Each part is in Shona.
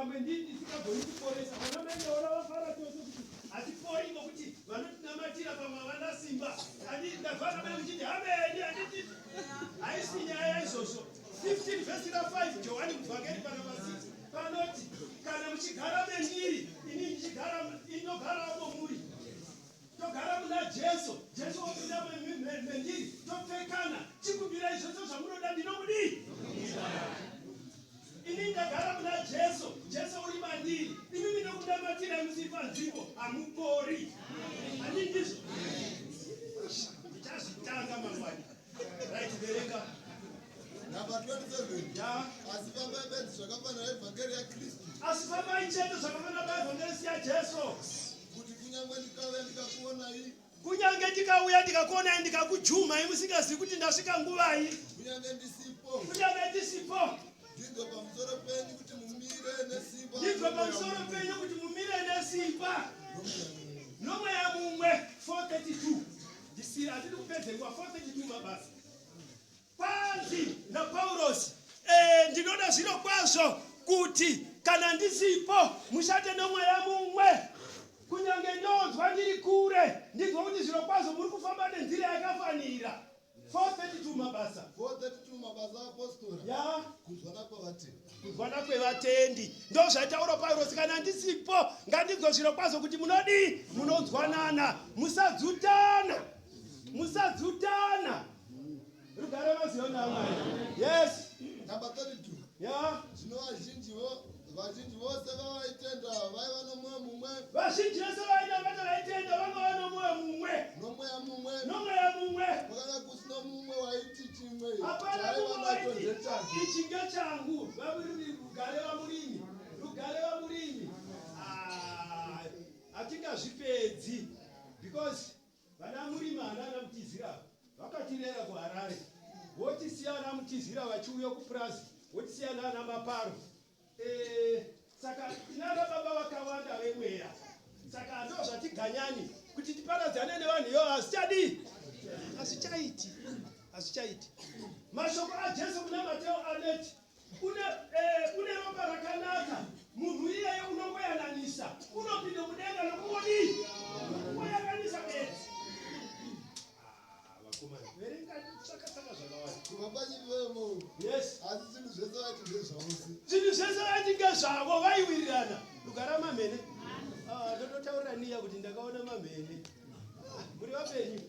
Pamwe ndii ndisingagoni kuporesa. Vana mai ndaona vafara chose kuti hatipori ngokuti vanotinamatira pamwe havana simba. Andi ndavana mai uchiti hameni handiti haisi nyaya yaizvozvo. 15 vhesi ra 5 Johani muvhangeri panamba 6 panoti kana muchigara mendiri ini ndichigara inogarawo momuri Togara muna Jesu, Jesu opinda mendiri, topfekana, chikumbirai zvose zvamunoda, ndinokudii? Ini ndagara muna Jesu, Jesu uri mandiri, imi ndinokunamatirai musiri panzvimbo, hamupori. Handi ndizvo? Ndichazvitanga mangwani. Right, verenga. Namba 27. Ya. Asi fambai bedzi zvakafanira evhangeri yaKristu. Asi fambai chete zvakafanira evhangeri yaJesu. Kuti kunyange ndikauya ndikakuonai. Kunyange ndikauya ndikakuonai ndikakujumai musingazivi kuti ndasvika nguvai. Kunyange ndisipo. Kunyange ndisipo. Ndinzwe pamusoro penyu kuti mumire nesimba. Ndinzwe pamusoro penyu kuti mumire nesimba. Nomweya mumwe 432. Ndisiri hatidi kupedza nguva 432 mabasa. Kwanzi naPaurosi, e, ndinoda zviro kwazvo kuti kana ndisipo mushate nomweya mumwe, kunyange ndonzwa ndiri kure, ndinzwa kuti zviro kwazvo muri kufamba nenzira yakafanira. 432 mabasa. 432 mabasa apostora. Ya. Kunzwana kwevatendi. Kunzwana kwevatendi. Ndozvaitaura Paurosi, kana ndisipo ngandinzwe zviro kwazvo kuti munodii? Munonzwanana. Musadzutana. Musadzutana. Rugare maziona amai. Yes. Number 32. Yeah. Zvino vazhinji vo vazhinji vose vavaitenda vaiva nomwoyo mumwe. Vazhinji vese vainamata vaitenda vanga vano mwoyo mumwe. Nomweya mumwe. Nomweya mumwe. Kwakanga kusina mumwe waiti chimwe. Hapana mumwe waiti ichi ngechangu. Vamurimi rugare vamurimi. Rugare vamurimi. Ah, hatingazvipedzi because Vana Murima hanana Mutizira vakatirera kuHarare votisiya ana Mutizira vachiuya kupurazi votisiya nana Maparo e, saka tinana baba vakawanda vemweya saka ndo zvatiganyani kuti tiparadzane nevanhu ivo hazvichadii hazvichaiti hazvichaiti mashoko aJesu kuna Mateo aneti Une, eh, une ropa rakanaka munhu iyeye unongoyananisa unopinda mudenga nokungodii nokungoyananisa bedzi ah, vakomana verenga tsvaka-tsvaka zvakawanda Kubva pachivemo. Yes. Asi zvinhu zvese vaiti ndezvavo. Zvinhu zvese vaiti ngezvavo vaiwirirana. Rugara mamhene. Ah, ndototaurira niya kuti ndakaona mamhene. Ah, muri vapenyu.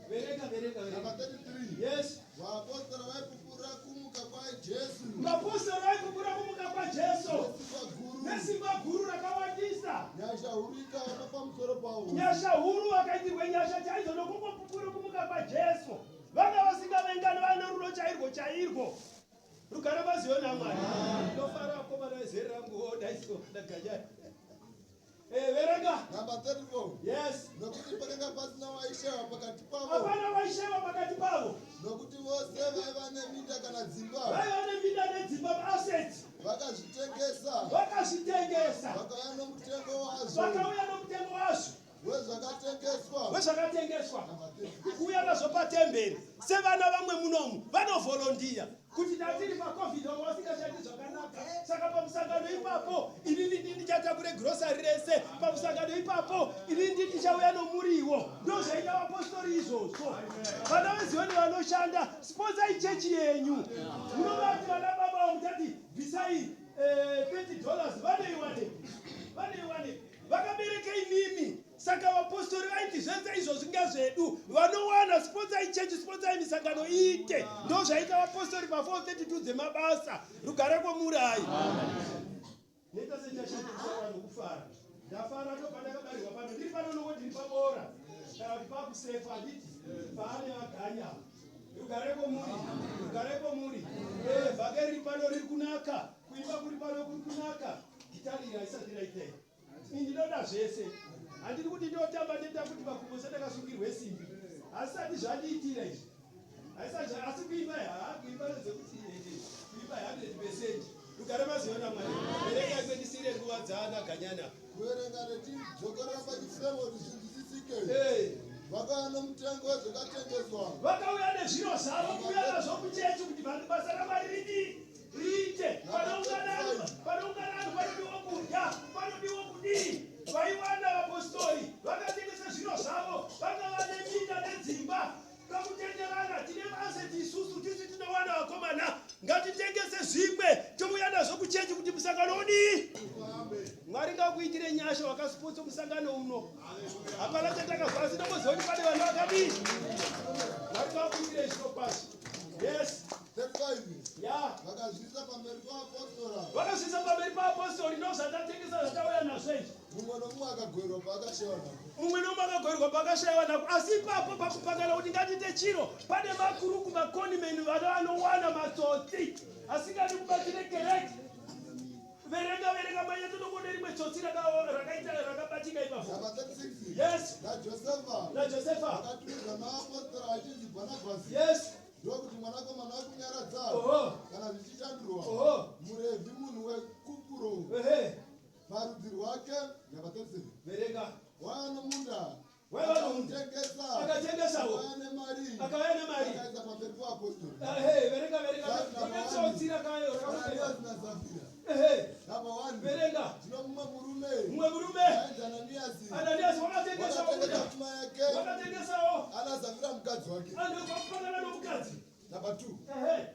Verenga, verenga, verenga. Number 33. Yes. Vaapostora vaipupura kumuka kwaJesu. Vaapostora vaipupura kumuka kwaJesu. Nesimba guru. Nesimba guru rakawandisa. Nyasha huru ikava pamusoro pavo. Nyasha huru vakaitirwe nyasha chaidzo nokungopupura kumuka kwaJesu. Vanga vasingavengani vane rudo chairwo chairwo. Rugare maziyo naMwari. Ndofara akomana vezera rangu odaiso ndaganyana. Eh, verenga. Number 34. Yes. Nokuti pakanga pasina waishewa pakati pavo. Hapana waishewa pakati pavo. Nokuti vose vaiva neminda kana dzimba. Vaiva neminda nedzimba assets. Vakazvitengesa. Vakazvitengesa. Vakauya nomutengo wazvo. Vakauya nomutengo wazvo. Wezvakatengeswa. Wezvakatengeswa. Kuuya nazvo patemberi. Sevana vamwe munomu vanovolondiya. Kuti tatiri paCovid vamwe vasingashandi zvakanaka. Saka pamusangano ipapo inini ndini ndichatakure grocery rese. Pamusangano ipapo inini ndini ndichauya nomuriwo. Ndozvaita vapostori izvozvo. Vana veZioni vanoshanda, sponsai chechi yenyu. Munovati vana baba avo muchati bvisai 30 dollars vanoiwanepi? Vanoiwanepi? Vakabereka imimi. Saka vapostori vaiti zvese izvozvi ngezvedu. Vanowana sponsai chechi, sponsai misangano iite. Ndozvaita vapostori pa 432 dzemabasa. Rugare kwomuri ayi. Neta sechashandisa vanhu kufara. Ndafara ndobva ndakabarirwa pano. Ndiri pano nongoti ndiri pabora. Kana kuti pakusefa handiti paane vaganya. Rugare kwomuri. Rugare kwomuri. Eh, vhangeri riri pano riri kunaka. Kuimba kuri pano kuri kunaka. Gitari iri haisati raita iri. Ini ndinoda zvese. Handidi kuti ndotamba ndoita kuti makumbo sendakasungirwe simbi. Hazvisati zvandiitira izvi. Hazvisati asi kuimba haa kuimba ndezvekuti kuimba 100%. Rugare maziona Mwari. Verengai kwendisire nguva dzaana ganyana. Kuverenga nechidzokorora pachifemo kuti zvinzwisisike. Hey. Vakauya nomutengo wezvakatengeswa. Vakauya nezviro zvavo kuuya nazvo kuchechi kuti vanhu basa raMwari ridii riite. Panoungana vanhu panoungana vanhu panodiwa kuha. ngakuitire nyasha wakasipotsa musangano uno. Hapana chatakazwa asi ndomboziva kuti pane vanhu vakadii. Mwari ngakuitire zviro kwazvo. Yes. 35 Ya. Vakazviisa pamberi paapostora. Vakazviisa pamberi paapostori ndozvatatengesa zvatauya nazvo izvi. Mumwe nomumwe akagoverwa paakashayiwa napo. Mumwe nomumwe akagoverwa paakashayiwa napo. Asi ipapo pakupangana kuti ngatiite chiro, pane makuruku makonimeni vana vanowana matsotsi asingadi kubatire kereke. Verenga verenga manya totokuone rimwe tsotsi rakaita rakabatika ipapo. Number 36. Yes. NaJosefa. NaJosefa. Akatumirwa naapostora achinzi Bhanabhasi. Yes. Ndokuti mwanakomana wekunyaradza. Oho. Kana zvichishandurwa. Oho. MuRevhi munhu weKupuro. Ehe. Parudzi rwake. Number 37. Verenga. Waiva nomunda. Waiva nomunda. Akatengesa. Akatengesawo. Akauya nemari. Akauya nemari. Akaisa pamberi poapostori. Ehe, verenga verenga. Kune tsotsi rakayo rakamuka. Ananiasi naSafira. Ehe. Number 1. Verenga. Zvino mumwe murume. Mumwe murume. Ainzi Ananiasi. Ananiasi wakatengesa Wakatengesa munda. pfuma yake. Wakatengesawo. Ana Safira mukadzi wake. Anhu vakafanana nomukadzi. Number 2. Ehe.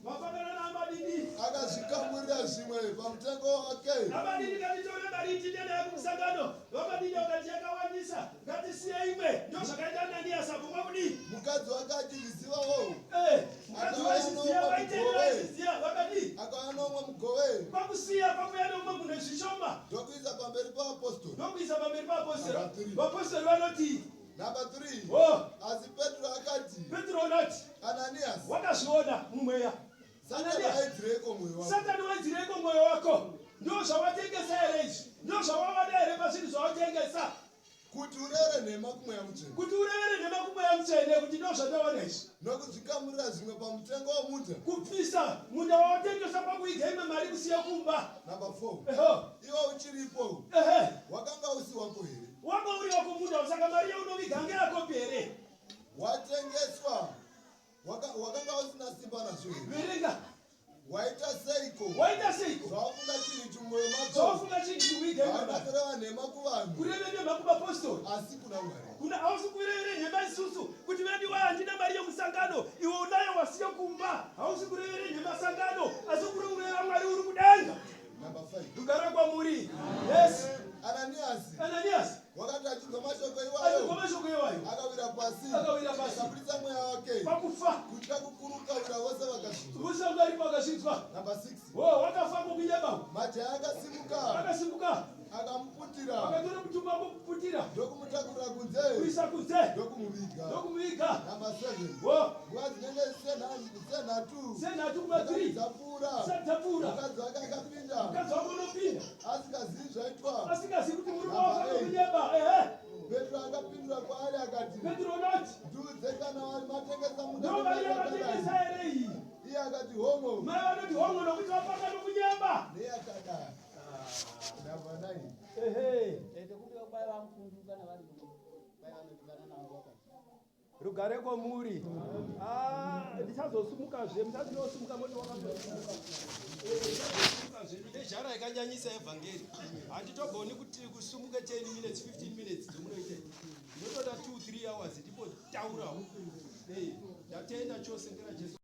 Vafanana namadidi. Akazvikamurira zvimwe pamutengo wake. Amadidi ngatitore mari tiende nayo kumusangano. Vamadidi vakati yakawandisa. Ngatisiye imwe. Ndozvakaita Ananiasi apo kwakudii? Mukadzi wake achizvizivawo. Eh, mukadzi waizviziva vaitenda vaizviziva vakadii? Akauya nomwe mugove. Kwakusiya kwakuya nomwe munhu zvishoma. Ndokuisa pamberi paapostori. Ndokuisa pamberi paapostori. Number three. Vapostori vanoti Number 3. Oh. Asi Petro akati, Petro unoti Ananiasi, wakazviona mumweya. Satani Ananias. aidzireiko mwoyo wako? Satani waidzireiko mwoyo wako? Ndo zvawatengesa here izvi? Ndo zvawawada here pazvinhu zvawatengesa? Kuti ureve nhema kumweya mutsvene. Kuti urevere nhema kumweya mutsvene kuti ndo zvandawana izvi. Nokuzvikamurira zvimwe pamutengo womunda. Kubvisa munda wawatengesa kwakuiga imwe mari kusiya kumba. Number 4. Eho. Iwe uchiripo. Ehe. Wakanga usi wako here? Wanga uri wako munda saka mari yaunoviga ngeyakopi here? Watengeswa. Wakanga usina simba nazvo here? Verenga. Waita seiko? Waita seiko? Zvawafunga chinhu ichi mumwoyo mako. Zvawafunga chinhu ichi kuiga imwe Hauna mari. kureva nhema kuvanhu. Kureva nhema kumapostori. Asi kuna Mwari. Kuna hausi kurevere nhema isusu kuti vedu waya handina mari yemusangano iwe unayo wasiya kumba. Hausi kurevere nhema sangano asi kuri kureva Mwari uri kudenga. Number 5. Rugare kwamuri. Yes. Ananiasi. Ananiasi. Wakati achinzwa mashoko iwayo. Achinzwa mashoko iwayo. Akawira pasi. Akawira pasi. Akabudisa mweya wake. Pakufa. Kutya kukuru kukawira vose vakazvinzwa. Vose vari vakazvinzwa. Number 6. Oh, wakafa ngokunyeba. Majaya akasimuka. Akasimuka. Akamuputira. Akatora mutumbi wako kuputira. Ndokumutakurira kunze. Kuisa kunze. Ndokumuviga. Ndokumuviga. Number 7. Oh. Nguva dzinenge senhatu. Senhatu kuma 3. Dzapfuura. Dzapfuura. Mukadzi wake akapinda. Mukadzi wake unopinda. Asingazivi zvaitwa. Asingazivi kuti murume wake anokunyeba. Ehe. Petro akapindura kwaari akati, Petro unoti, Ndiudze kana vari matengesa munda Ndo mari nemari yakadai. yamatengesa here iyi? Iye akati, Hongo. Mai vanoti hongo nokuti vapanga nokunyeba. Neyakadai. Number 9. Ehe. Tete kumbira kwai vamukundu kana vari kwai vanodikana navo vakati. Rugare kwamuri. Ah, ndichazosumukazve, muchazosumuka moti wakazosumuka. Ndichazosumukazve, ndine zhara yakanyanyisa evhangeri. Handitogoni kuti kusumuke 10 minutes, 15 minutes dzomunoita. Ndinotoda 2 3 hours ndimbotaurawo. Ndatenda chose ngera Jesu.